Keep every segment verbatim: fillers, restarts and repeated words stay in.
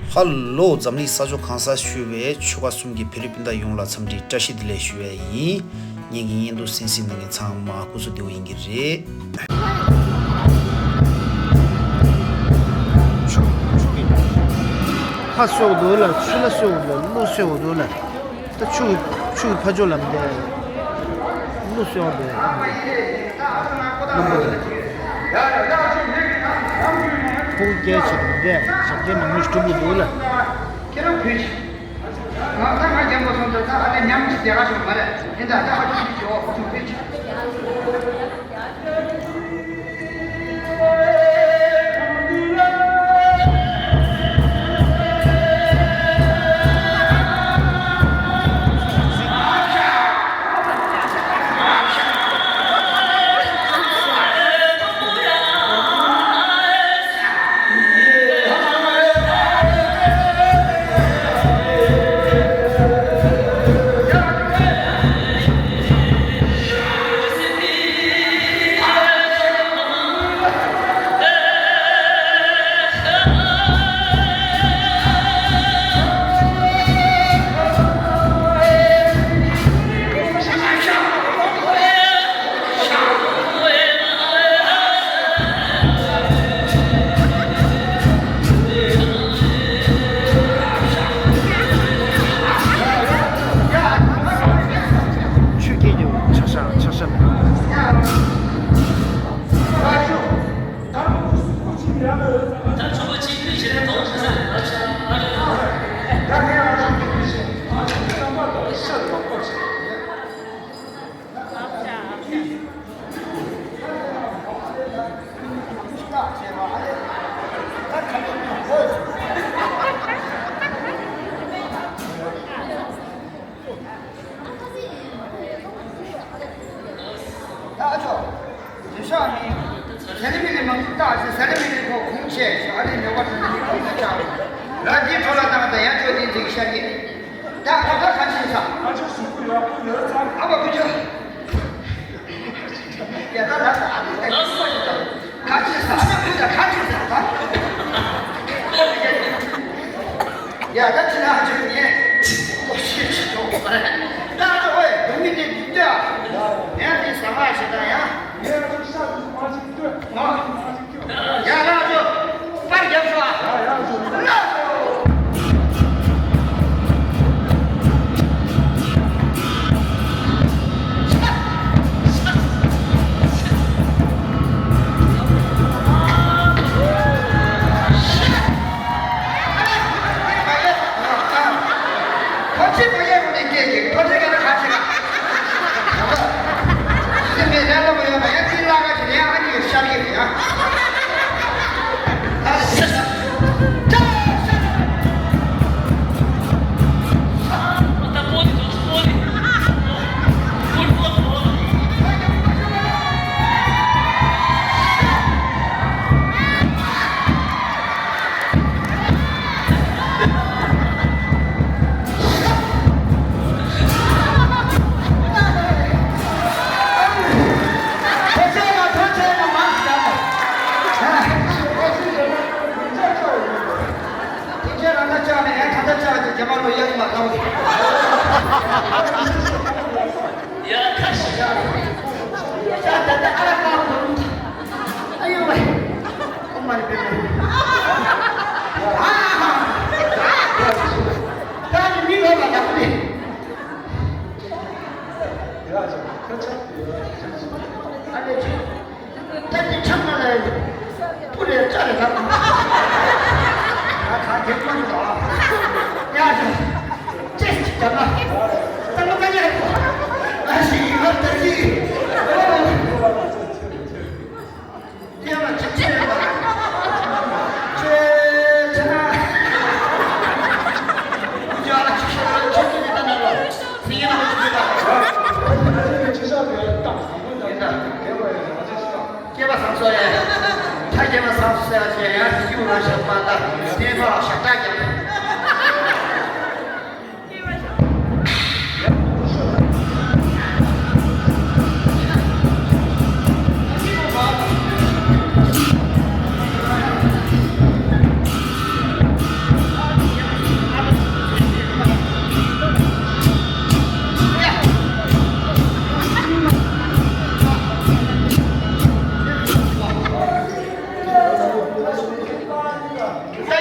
ཧ་ལོ། འཛམ་གླིང་ས་ཕྱོགས་གང་སར་བཞུགས་པའི་ཆོལ་ཁ་གསུམ་གྱི་བོད་རིགས་སྤུན་ཟླ་ཡོངས་ལ་འཚམས་འདྲི་བཀྲ་ཤིས་བདེ་ལེགས་ཞུ་བ་ཡིན། ངེད་ཀྱི་བརྙན་ཐུང་གསན་གཟིགས་གནང་མཁན་ཚང་མ་སྐུ་གཟུགས་བདེ་པོ་ཡིན་གྱི་རེད། ཆུ་ཆུ་གི་ཕ་གསོད་འདུག་ལ། ཆུ་ལ་གསོད་འདུག་ལ། ཀླུ་གསོད་འདུག་ལ། ད་ཆུ་གི་ཆུ་གི་ཕ་ཕྱོགས་ལ་མི་བསྡད། ཀླུ་གསོད་འདུག་ཀླུ་མོ་དེ། ཕུག་སྐྱེལ་བྱེད་དུ་བསྡད། ཞབས་བརྟན་མང་པོ་ཞིག་སྒྲུབ་དགོས་འདུག་ལ། ཁྱེད་རང་ཕུད་ཅིག་ང་ཚང་མ་རྒན་པོ་སོང་ཙང་ད་ཨ་ལས་ཉམས་ཀྱི་བདེ་ག་ཞིག་མ་རེད། དེ་འདྲ་ད་ཨ་ཅོ་ཞིག་ཞོག་ཁོ་ཚོ་ཕུད་ཅིག་ཆུ་སྐྱེས་ཀྱི་ཆག་ཤ་ཆག་ཤ་མེད། ད་ཨ་ཅོ། དེ་ཤག་ནི། ཟ་ལི་མི་ལི་མང་པོ་བཏགས་ཟེར། ཟ་ལི་མི་ལི་ཁོ་གོང་ཆེ་ཞག་ཨ་རིའི་མེ་འཁོར་དེ་ནི་གོང་དུ་བཅག་ལ་དེའི་འཕྲོ་ལ་བཏང་དང་ཡང་ཅོ་དེ་འཛིན་ཤར་གྱི། ད་ཨ་ཕ་ག་ཕྱིན་ས། ཨ་ཅོ་གཟུགས་པོ་ཡག་པོ་ཡོད་ཙང་། ཨ་ཕ་བུ་ཅོ། ཡ་ད་ད་ད་ཨ་ཕ་ད་ཡིན་པ་ཞིག་ད། ཁ་ཆེ་ས་ཨ་ཕ་བུ་ད་ཁ་ཆེ་ས་ད། ཡ་ད་ཅི་ན་ཅི་ནས་ཨོ་ཤེ་ཆི་ཆོག་པ་རེད། ད་ཨ་ཅོ་ཝེ་བུད་མེད་དེ་འདི་ལྟོས་ཨ། ཡང་དེ་ཟ་མ་ཞེ་ད་ཡང་། ངས་ཨ་ཅོ་ཤ་ཟ་མ་ཅིག་ལྟོས། ཨོ། ཡ་ལགས་སོ། པར་རྒྱབ་ཤོག་ཨ། ཡ་ཡ་ལགས་སོ། ཁོ་ཚོས་མ་ཡལ་རུང་ནས་སྐད་ཅིག་ཁོ་ཚོས་ཀྱང་ན་ཁ་ཆེ་ག་ཁྱེད་མེད་ལས་སླ་པོ་ཡོད་པ་ཡང་ཚིག་ལ་ཁ་ཆེ་ནས་ཨ་ནི་ཤར་གྱི་རེད་ཨ། ཨ་ཤ་ཤ། ཡ་ཁ་ཤི་ཤ་ར། ཤ་ད་ད་ཨ་ར་ཀ་བུ། ཨ་ཡོ་ཝེ། ཨོ་མ་རི་པེ་པེ། ཨ་ཧ། ད་ནི་མི་ལོ་ལ་ལ་པེ། ཨ་ལེ་ཆུ། ད་དེ་ཁྲག་མ་ལ་པུ་རེ་ཙ་རེ་ལ། ཨ་ཁ་དེ་མ་ནི་ལ། ཡ་ཤ། ཅེས་ཅི་ད་ལ། ད་ལོ་ཀ་ཉེ་རེ་པོ། ཨ་ཤི་ཡི་ཧ་ད་ཤི། ཡ་མ་ཅི་ཅི་རེ་ལ། ཅེ་ཅེ་ན། ཡ་ཅི་ཤི་ལ་ཅི་ཅི་ད་ན་ལ། སི་ཡ་ན་ཅི་ཅི་ད། ཡིན་ད། སྐྱེས་པ་བཟང་སོ་ཡ། ད་སྐྱེས་པ་བཟང་སོ་ཡ་ཅེ་ཡ་སྐྱུ་ར་ཞབས་པ་ད་སྐྱེས་པ་ཞབས་ཀྱག་ཀྱག་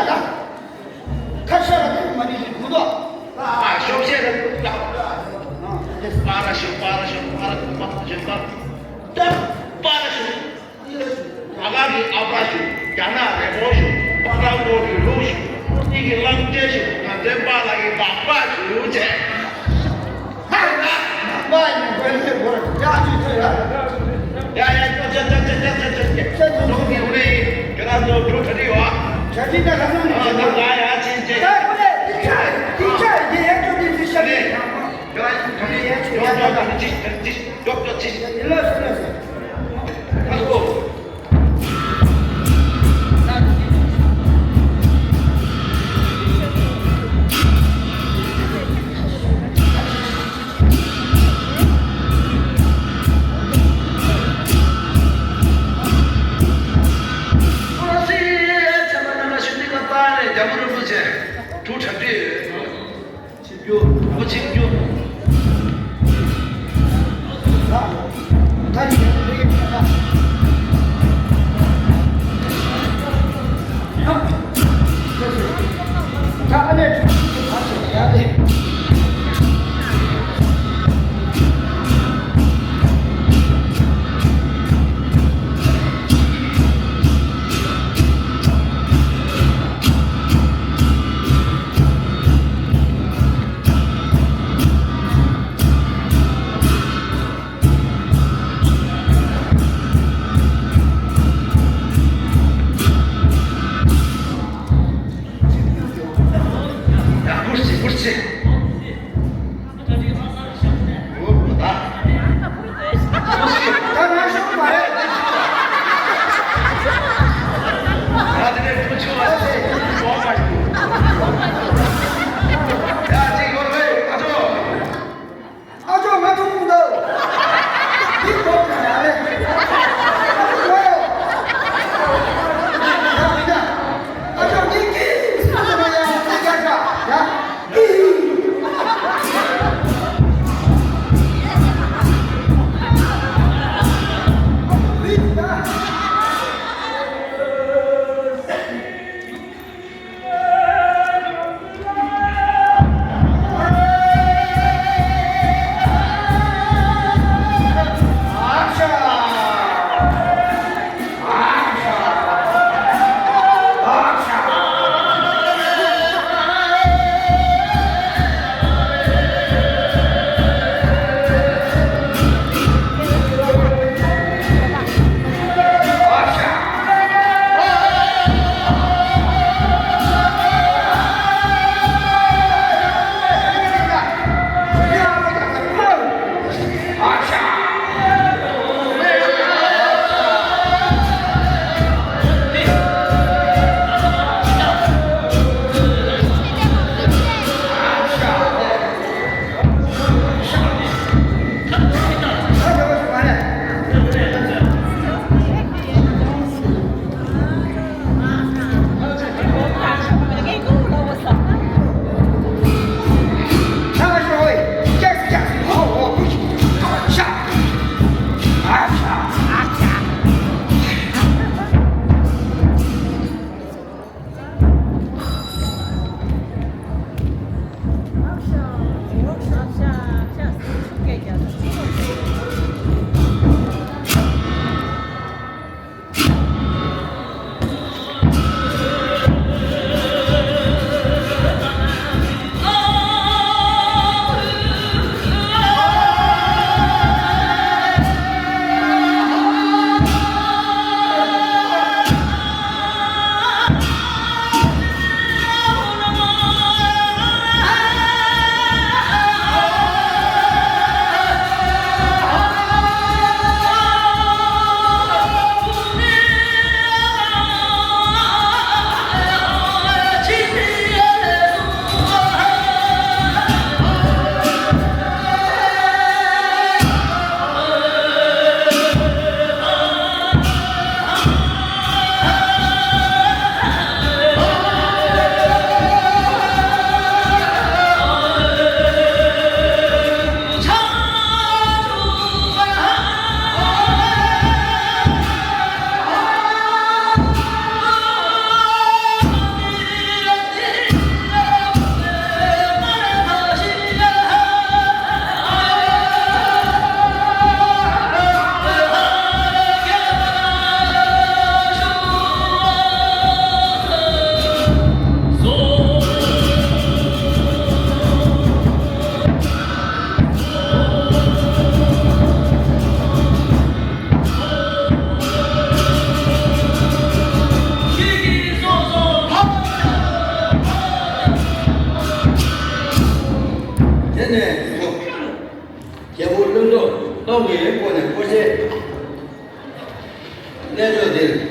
ཡ་ད། ཁ་ཤས་ལ་ཐུག་མ་ནི་ཞིག་མི་འདུག་ཨ་ཤོབ་ཤེས་ལ་ཐུག་ད། པ་ར་ཤོ་པ་ར་ཤོ་པ་ར་ཤོ་པ་ར་ཤོ་པ་ར་ཤོ་པ་ར་ཤོ། ཨ་ག་གི་ཨ་ཕ་ཞུ། རྒྱ་ནག་རི་བོ་ཞུ། པ་ར་ལོ་རི་ལུ་ཞུ། ཨོ་ཏི་གི་གླང་ཆེན་ཞུ། ང་ཚོའི་པཱ་ལགས་ཀྱི་པགས་པ་ཞུ་བྱས། ཧ་ལ། པཱ་ཡིན་དགོན་ལས་བོར་ཡག་ཅིག་ཐོས་ལ། ཡ་ཡ་ཅོ་ཅོ་ཅོ་ཅོ་ཅོ་ཅོ་ཅོ། ཅོ་ཅོ་ཅོ། ནོ་གི་ཧུ་ལེ་ཡིན། ཁྱོད་རང་ཚོ་འགྲོ་གྲ་སྒྲིག་ཡོད་ཨ། གྲ་སྒྲིག་ད་ལྷ་ས་ནས་བྱེད་དགོས། ད་ཡ་ཅིན་ཅིན། ད་ཁོ་ལས་དེ་ཆ་དེ་ཆ་ཡེ་ཡ་ཅོ་དེ་ཚོ་ཤ་རེད། ཁྱོད་རང་ཚོ་གྲ་སྒྲིག་ཡོད་ཅོ་ཅོ་གྲ་སྒྲིག་གྲ་སྒྲིག་ཅོ་ཅོ་ཅིན། ཡིན་ལ་སོང་ལ་སོང་། དེ་ནས་རྒྱལ་པོ་བློན་ཐོབ་སྟོང་གི་སྒོ་ནས་སྒོ་ཕྱེ། གནས་མཆོག་འདིར་